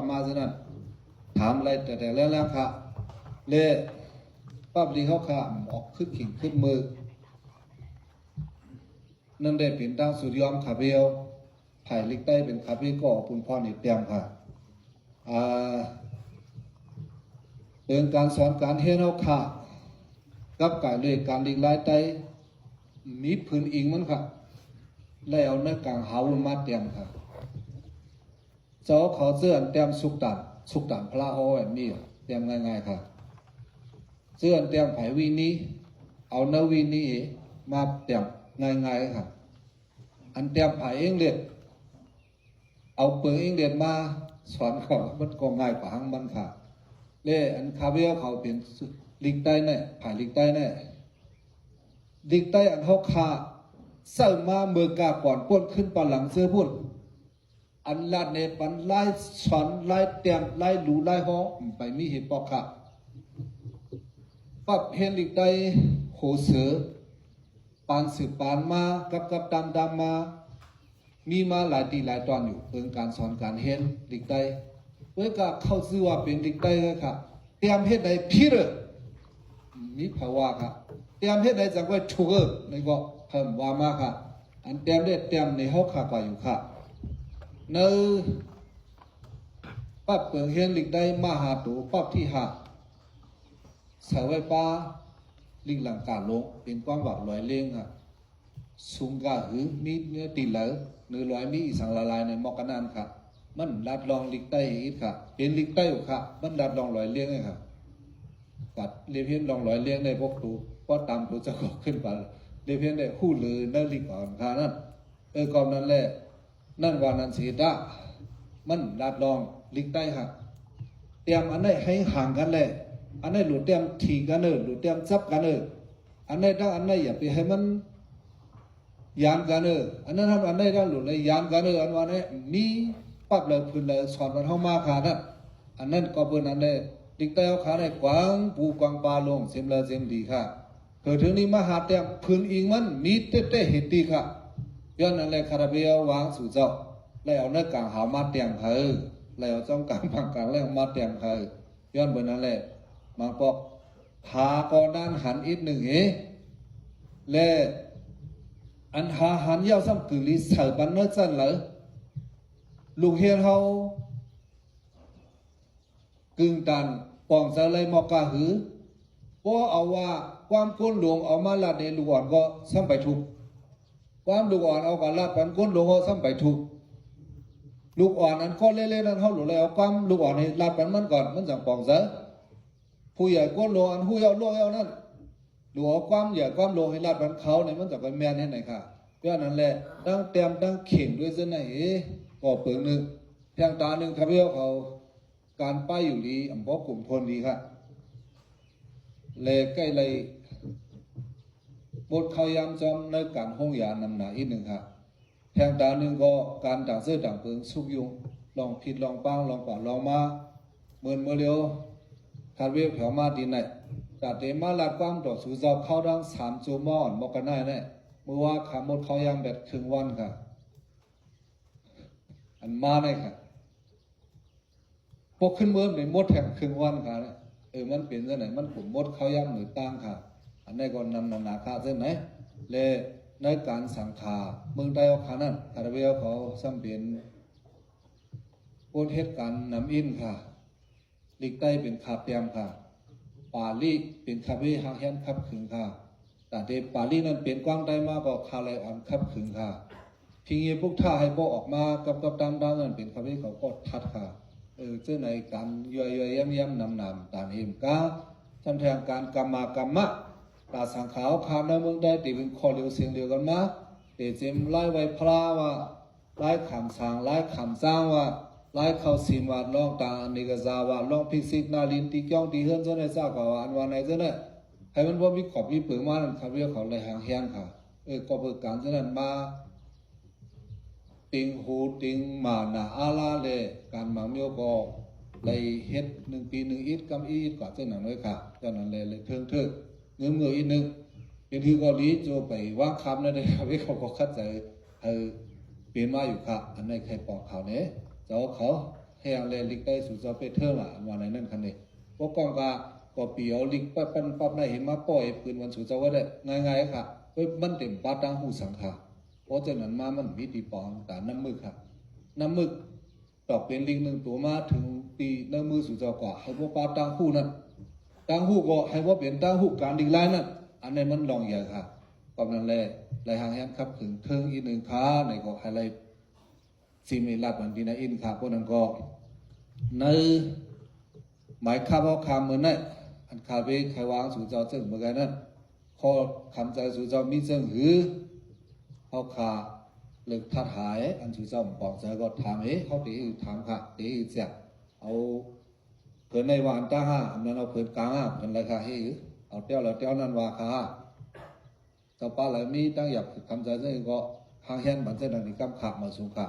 ມາສະນັ້ນ ຖາມໄດ້ແຕ່ແລ້ວແລ້ວຄະ ແລະ ປັບລີເຮົາຄະ ອອກຄຶດຂິງຄຶດມື ນັ້ນໄດ້ເປັນຕາງສຸດຍອມຄະເບວ ຝ່າຍລິກໃຕ້ເປັນຄະເບວກໍປຸນພອນອີກແຕ້ມຄະ ອາ ເປັນການສອນການຮຽນເຮົາຄະ ກັບການເລີຍການລິກລາຍໃຕ້ ມີພື້ນອີງມັນຄະ ແລ້ວເອົາເນື້ອກາງຫາວຸນມາແຕ້ມຄະ. ເຈົ້າເຂົາເຈີ້ອນແຕ້ມສຸກຕານ ສຸກຕານພະລາເຮົາແບບນີ້ ແຕ້ມງ່າຍໆ ຄະ ເຈີ້ອນແຕ້ມໄຜວິນີ ເອົາເນື້ອວິນີມາແຕ້ມງ່າຍໆ ຄະ ອັນແຕ້ມໄຜເອັງເລັດ ເອົາເປິງເອັງເລັດມາສອນເຂົາ ມັນກໍງ່າຍກວ່າຫັ້ນມັນຄະ ແລະ ອັນຄາເບວເຂົາເປັນລິກໃຕ້ແນ່ ໄຜລິກໃຕ້ແນ່ ລິກໃຕ້ອັນເຮົາຄະ ໃຊ້ມາເມີກາກ່ອນ ປ້ນຂຶ້ນປາຫຼັງເສື້ອພຸ້ນ ອັນລາດເນປັນລາຍສອນ ລາຍແຕ້ມ ລາຍຫຼູ ລາຍຫໍ ໄປມີເຫດປອກຄະ ປັບຮຽນລິກໃຕ້ໂຫເສີ ປານສືບປານມາ ກັບກັບຕາມຕາມມາ ມີມາຫຼາຍຕີຫຼາຍຕອນຢູ່ ເບິ່ງການສອນການຮຽນລິກໃຕ້ ເວີຍກະເຂົາຊື່ວ່າເປັນລິກໃຕ້ເລີຍຄະ ແຕ້ມເຮັດໃດຜິດເອີ ມີໃຜວ່າຄະ ແຕ້ມເຮັດໃດຈັ່ງຄ່ອຍຖືກເອີ ໃນກໍເພິ່ນວ່າມາຄະ ອັນແຕ້ມເດແຕ້ມໃນເຮົາຄະກວ່າຢູ່ຄະ ໃນປັບເປີງຮຽນລິກໃຕ້ມະຫາໂຕ ປັບທີຫ້າ ໃສ່ໄວ້ປາລິກຫຼັງກາລົງ ເປັນຄວາມວ່າລອຍເລງຄະ ສູງກະຫື ມີເນື້ອຕີນເລີ ເນື້ອລອຍ ມີອີ່ສັງຫຼາຍໆ ໃນໝອກກະນັ້ນຄະ ມັນລັດລອງລິກໃຕ້ອີກຄະ ເປັນລິກໃຕ້ຢູ່ຄະ ມັນລັດລອງລອຍລຽງເລີຍຄະ ກັດລຽບຮຽນລອງລອຍລຽງໄດ້ພວກຕູ ພໍຕາມໂຕເຈົ້າຂອງຂຶ້ນໄປ ລຽບຮຽນໄດ້ຮູ້ເລີເນື້ອລິກອ່ອນຄະນັ້ນ ເອີ ກໍນັ້ນແຫຼະ ນັ້ນວ່ານັ້ນເສຍຕາ ມັນລັດລອງລິກໃຕ້ຄະ ແຕ້ມອັນໃດໃຫ້ຫ່າງກັນແຫຼະ ອັນໃດຫຼູແຕ້ມຖີກັນເອີ ຫຼູແຕ້ມຈັບກັນເອີ ອັນໃດທັງອັນໃດຢ່າໄປໃຫ້ມັນ ຢ້ານກັນເອີ ອັນນັ້ນທຳອັນໃດທັງຫຼູໄດ້ຢ້ານກັນເອີ ອັນວ່ານີ້ມີປັບເລີພື້ນເລີສອນມັນເຮົາມາຄະນັ້ນ ອັນນັ້ນກໍເປັນອັນໃດ ລິກໃຕ້ເຮົາຄະໄດ້ກວ້າງພູກວ້າງປ່າໂລ່ງເຕັມເລີເຕັມດີຄະ ເກີດເຖິງນີ້ມາຫາແຕ້ມພື້ນອີງມັນມີແຕ່ແຕ່ເຮັດດີຄະ ຍ້ອນນັ້ນແຫຼະ ຄາດາເບວວາງສູ່ເຈົ້າ ໄລ່ເອົາເນື້ອກາງຫາວມາແຕ້ມເຂົາ ໄລ່ເອົາຈ້ອງກາງບາງກາງໄລ່ເອົາມາແຕ້ມເຂົາ ຍ້ອນເບີນັ້ນແຫຼະ ບາງປອກ ຫາກໍນານຫັນອີກໜຶ່ງເອ ແລະ ອັນຫາຫັນຍາວຊ້ຳກືລີໃສ່ປັນເນີຈັ່ນເລີ ລູກຮຽນເຮົາ ກຶ່ງຕັນ ປອງໃຈໄລໝອກກະຫື ບໍ່ເອົາວ່າຄວາມກົ້ນຫຼວງເອົາມາລາດໃນລູກອ່ອນກໍຊ້ຳໄປທຸກ ຄວາມລູກອ່ອນເອົາກະລາດປັນກົ້ນຫຼວງກໍຊ້ຳໄປທຸກ ລູກອ່ອນອັນກໍເລໆນັ້ນ ເຮົາຫຼູໄລເອົາຄວາມລູກອ່ອນໃຫ້ລາດປັນມັນກ່ອນ ມັນຈັ່ງປອງໃຈ ຜູ້ໃຫຍ່ກົ້ນຫຼວງອັນຮູ້ເຍົາໂລກເຍົານັ້ນ ຫຼູເອົາຄວາມໃຫຍ່ຄວາມຫຼວງໃຫ້ລາດປັນເຂົານີ້ ມັນຈະໄປແມ່ນເຮັດໃດຄະ ຍ້ອນນັ້ນແຫຼະ ທັງແຕ້ມທັງເຄັ່ງດ້ວຍເຊັ່ນນັ້ນເອ ກໍເປີງໜຶ່ງ ແທງຕາໜຶ່ງ ຄາເບວເຂົາ ການໄປຢູ່ດີ ອຳບໍ່ກຸມພົນດີຄະ ແລະ ໃກ້ໄດ້ໝົດເຂົ້າຍາມຈອມໃນການໂຮງຢານຳໜາອີກໜຶ່ງຄະ ແທງຕາໜຶ່ງກໍການຕ່າງເຊື້ອຕ່າງເປິງສຸກຍຸງ ລອງຜິດລອງປາງ ລອງກວ່າລອງມາ ເໝືອນເມື່ອລຽວ ຄາດເວບແຖວມາຕີນໄດ້ ກະເຕມາລາດຄວາມຕໍ່ສູ່ເຈົ້າເຂົ້າທັງສາມໂຈມອນ ໝອກກະໄນແນ່ ເມື່ອວ່າຄາໝົດເຂົ້າຍາມແບດເຄິ່ງວັນຄະ ອັນມາໄດ້ຄະ ພວກຂຶ້ນເມືອງໄດ້ໝົດແຖມເຄິ່ງວັນຄະ ເອີ ມັນເປັນຈັ່ງໃດ ມັນກໍໝົດເຂົ້າຍາມມື້ຕ່າງຄະ ອັນໃດກໍນຳໜາຄະເຊັ່ນໃດ ແລະ ໃນການສັງຂາເມືອງໃຕ້ເຮົາຄະນັ້ນ ຄາດເວເຮົາເຂົາຊ້ຳເປັນຄົນເຮັດການນຳອິນຄະ ລິກໃຕ້ເປັນຄາແປມຄະ ປາລີເປັນຄາເວຮັກແຮງຄັບຂຶງຄະ ຕັ້ງແຕ່ປາລີນັ້ນເປັນກວາງໃຕ້ມາກໍຄາໄລອອນຄັບຂຶງຄະ ພິງເຍປຸກທາໃຫ້ບໍ່ອອກມາ ກັບກັບຕາມຕາມນັ້ນເປັນຄາເວເຂົາກໍທັດຄະ ເອີ ເຈົ້າໃນການຢ່ອຍໆ ຢ້ຳໆ ນຳນາມຕານເອມກາ ສຳແດງການກຳມາກຳມະ ການສັງຂາວຄາໃນເມືອງໃຕ້ ທີ່ເປັນຂໍ້ດຽວສຽງດຽວກັນມາ ທີ່ເຕັມລາຍໄວພະລາວ່າ ລາຍຄຳສາງ ລາຍຄຳສ້າງວ່າ ລາຍເຂົ້າສິມວ່າ ລອງຕາອາເນກະຊາດວ່າ ລອງພິກສິກນາລິນ ຕີກ້ອງຕີເຮືອນເຈົ້າໃນຊາກວ່າ ອັນວ່າໃນເຈົ້າໃນ ໃຫ້ມັນບໍ່ມີຂອບມີເປີງມານັ້ນ ຄາເວເຂົາໄລຫາງແຮງຄະ ເອີ ກໍເປີດການເຈົ້ານັ້ນມາ ເຕັງໂຫເຕັງໝາໜາອາລາແລ ການໝາງມຽວກໍໄດ້ເຮັດໜຶ່ງປີໜຶ່ງອິດກຳອິດກວ່າເຈົ້ານັ້ນເລີຍຄະ ເຈົ້ານັ້ນແລ ເລີຍເທິງເທີ ເງິນເມືອອີກໜຶ່ງ ເປັນຄືກໍດີ ໂຈໄປວາງຄຳນັ້ນເດ້ ຄາເວເຂົາກໍຂັດໃຈ ໃຫ້ເປັນມາຢູ່ຄະ ອັນໃດໃຫ້ປອກເຂົາແດ່ ເຈົ້າເຂົາ ແຮງແລະລິກໄດ້ ສູເຈົ້າໄປເທີງລະ ອັນວ່າໃນນັ້ນຄັນເດ. ບໍ່ກ້ອງກະ ກໍປີເອົາລິກປັບປັນປັບໃນເຫັນມາປ່ອຍໃຫ້ພື້ນວັນສູເຈົ້າໄວ້ໄດ້ງ່າຍໆ ຄະ. ເອີ ມັນເຕັມປາດຕ່າງຫູສັງຄະ. ເພາະຈະນັ້ນມາ ມັນມີທີ່ປອງຕານ້ຳມຶກຄະ. ນ້ຳມຶກຕອກເປັນລິກໜຶ່ງໂຕມາເຖິງຕີໃນມືສູເຈົ້າກໍໃຫ້ບໍ່ປາດຕ່າງຫູນັ້ນ, ຕ່າງຫູກໍໃຫ້ບໍ່ເປັນຕ່າງຫູການລິກລາຍນັ້ນ. ອັນນີ້ມັນລອງໃຫຍ່ຄະ. ກອບນັ້ນແຫຼະ ໄດ້ຮ່າງແຮງຂັບຂຶ້ນເທິງອີກໜຶ່ງຄະ. ໃນກໍໃຫ້ໄດ້ ຊິມີລັດວັນທີນາອິນຄະ. ພວກນັ້ນກໍ ໃນໝາຍຄາບເຮົາຄາມມື້ນັ້ນ ອັນຄາເວໄຂວາງສູເຈົ້າເຊິ່ງເມື່ອໄກນັ້ນ ຂໍ້ຄຳໃຈສູເຈົ້າມີເຊິ່ງຫື ເຮົາຄາເລິກທັດຫາຍ ອັນສູເຈົ້າປອງໃຈກໍຖາມເອ ເຮົາເຕະຫືຖາມຄະ ເຕະຫືແຈກ ເອົາເພິ່ນໃນວານຕາຫາ ອັນນັ້ນເອົາເພິ່ນກາງຫາ ເພິ່ນລະຄະເອ ເອົາແຕ້ວລະແຕ້ວນັ້ນວ່າຄະ. ເຈົ້າປາລະມີຕັ້ງຢາກຄຳໃຈເຊິ່ງກໍຫາງແຮງບັນເຊີນດັງນີ້ກຳຂາບມາສູງຄະ.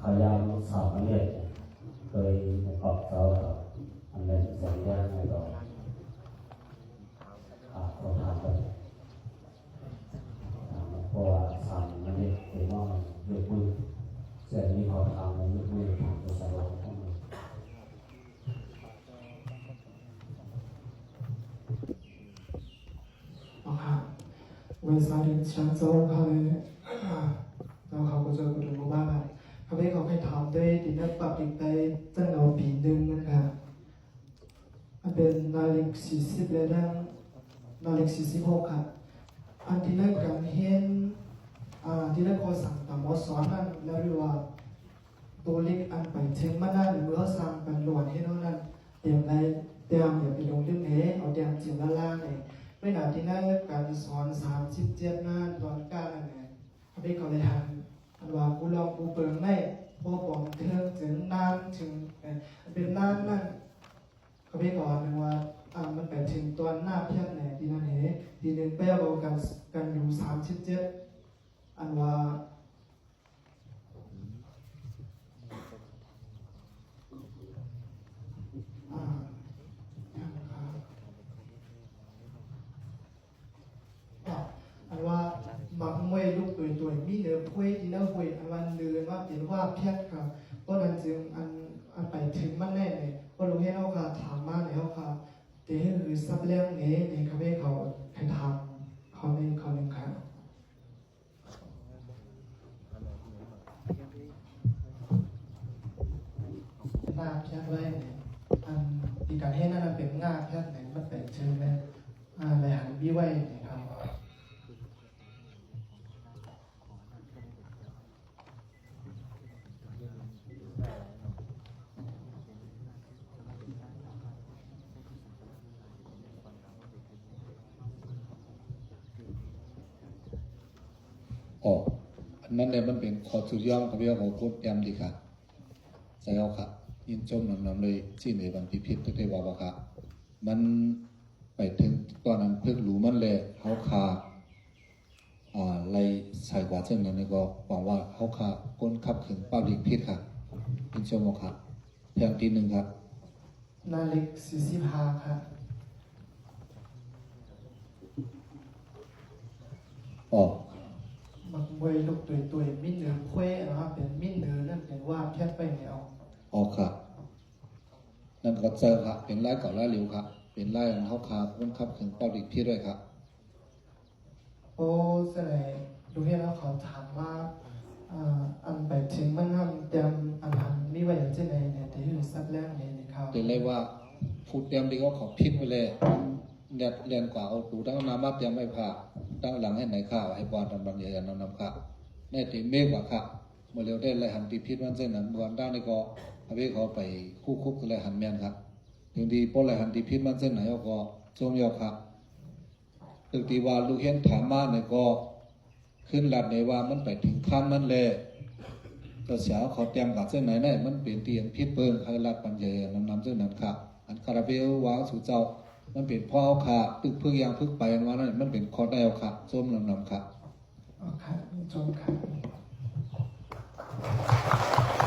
ພະຍາມສາມເນດເຄີຍປອບເຈົ້າ ອັນໃດສັນຍາໃຫ້ຕໍ່ ອ່າ ຂໍຖາມໄປ ເພາະວ່າສາມນີ້ເປັນນ້ອງຍົກມື ເຊິ່ງມີຂໍ້ຖາມຍົກມືຖາມຕົວສາວຂອງເຮົາ. ເອົາຄະ ໄຫວ້ສາທຸຊານເຈົ້າຂ້າແລະ ເຈົ້າຂ້າພະເຈົ້າປະຖົມອຸບາດ ຂ້າພະເຈົ້າຂໍໃຫ້ຖາມໂດຍທີ່ນັກປາບລິກໄດ້ຈັດເອົາປີໜຶ່ງນັ້ນຄະ. ອັນເປັນໜ້າເລກສີ່ສິບ ແລະ ໜ້າ ໜ້າເລກສີ່ສິບຫົກຄະ. ອັນທີ່ນັກການຮຽນ ອ່າ ທີ່ນັກກໍສັ່ງຕາມບົດສອນນັ້ນ ແລ້ວຫຼືວ່າໂຕເລກອັນໄປເຖິງມັນນັ້ນ ເມື່ອເຮົາສ້າງກັນລວນເຮັດເຮົານັ້ນ ຕຽມໄດ້ແຕ້ມ ຢ່າໄປຫຼົງລືມເດ້ ເອົາແຕ້ມຈິງລະລາງເດ້. ເວລາທີ່ນັກການສອນສາມສິບເຈັດນັ້ນ ຕອນກາງນັ້ນແຫຼະ ເຮົາໄດ້ເຂົ້າໄດ້ທັນ ອັນວ່າກູລອງກູເປິງໄດ້ ບໍ່ປອງເທີງເຖິງນານເຖິງ ເປັນນານນັ້ນ ເຂົາເອີ້ນວ່າ ອາ ມັນໄປເຖິງຕອນໜ້າພຽດແຫຼະ ທີ່ນັ້ນເດ ທີ່ໜຶ່ງແປວ່າກັນ ກັນຢູ່ສາມສິບເຈັດ ອັນວ່າ ອາ ອັນວ່າ ໝາກມວຍລູກໂຕຍໆ ມີເນີພວຍ ທີ່ເນີພວຍ ອັນວ່າເນີວ່າເປັນວ່າພຽດກະ ເພາະນັ້ນຈຶ່ງ ອັນ ອັນໄປເຖິງມັນແນ່ ເພາະໂຮງຮຽນເຮົາກະຖາມມາແລ້ວ ເຮົາກະ ເຕໃຫ້ຮູ້ສັບແລ້ວເນ ໃນຄາເຟເຂົາໃຫ້ຖາມ ເຂົາໃນ ເຂົາໜຶ່ງຄະ. ໜ້າພຽດໄວ້ແຫຼະ ອັນທີ່ການເຮັດນັ້ນເປັນໜ້າພຽດແຫຼະ ມັນເປັນເຊີງແຫຼະ ອາ ແລະ ຫັນມີໄວ້ແຫຼະ ເຮົາ ອໍ ອັນນັ້ນແຫຼະ ມັນເປັນຂໍ້ສຸດຍອດຂອງພວກເຮົາ ກົດແຕ້ມດີຄະ ໃສ່ເອົາຄະ ຍິນຊົມນຳໆເລີຍ ຊີ້ນໃນວັນທີຜິດ ແຕ່ວ່າບໍ່ຄະ ມັນໄປເຖິງຕອນນັ້ນເພິກຮູ້ມັນແລ້ວ ເຮົາຄະ ອາ ໄລ່ສາຍກວ່າເຊິ່ງນັ້ນກໍຫວັງວ່າເຮົາຄະຄົນຂັບເຄື່ອນປາບລິກຜິດຄະ ເປັນຊົ່ວໂມງຄະ ແທ່ງທີໜຶ່ງຄະ ໜ້າເລກສີ່ສິບຫ້າຄະ ອອກ ມັກມວຍລູກໂຕຍໆ ມີເນີພວຍ ເປັນມີເນີນັ້ນເປັນວ່າພຽດໄປແລ້ວ ອອກຄະ ນັ້ນກໍເຈີຄະ ເປັນລາຍເກົ່າລາຍເຫຼວຄະ ເປັນລາຍອັນເຮົາຄະຄົນຂັບເຄື່ອນປາບລິກຜິດໄວ້ຄະ. ໂອ້ ສະແດງ ລູກຮຽນເຮົາເຂົາຖາມວ່າ ເອີ ອັນໄປເຖິງມັນນຳແຕ້ມອັນຫັ້ນມີໄວ້ຈັ່ງໃດແດ່ ທີ່ຮູ້ສັບແລ້ວແດ່ນີ້ເຂົາ ເປັນໄລວ່າ ຜູ້ແຕ້ມທີ່ເຂົາຜິດໄປແລ້ວ ແລ່ນ ແລ່ນກວ່າເອົາໂຕທາງໜ້າມາແຕ້ມໄວ້ພາ ທາງຫຼັງໃຫ້ໃນຂ່າວ ໃຫ້ກວ່ານຳນຳ ໃຫ້ນຳນຳຂ່າວ ແນ່ທີ່ເມກວ່າຄະ ເມື່ອແລ້ວໄດ້ໄລຫັນທີ່ຜິດມັນເຊັ່ນນັ້ນ ເມື່ອວັນດານີ້ກໍ ອາເວເຂົາໄປຄູ່ຄຸກໄລຫັນແມ່ນຄະ ເຖິງທີ່ບໍ່ໄລຫັນທີ່ຜິດມັນເຊັ່ນໃດ ເຮົາກໍຊົມຍອດຄະ. ເຖິງທີ່ວ່າລູກຮຽນຖາມມານີ້ກໍ ຄືນລັດນີ້ວ່າມັນໄປເຖິງຂັ້ນມັນແລ້ວ ເຈົ້າສາວເຂົາແຕ່ງກັນເຊັ່ນໃດນັ້ນ ມັນເປັນທີ່ອັນຜິດເບິ່ງ ໃຫ້ລັດບັນຍາຍນຳນຳເຊັ່ນນັ້ນຄະ. ອັນຄາລາເບວວ່າສູ່ເຈົ້າ ມັນເປັນເພາະເຮົາຄະ ຕຶກເພິກຢ່າງເພິກໄປ ອັນວ່ານັ້ນ ມັນເປັນຂໍ້ໃດເຮົາຄະ ຊົມນຳນຳຄະ. ອໍ ຄະ ຊົມຄະ.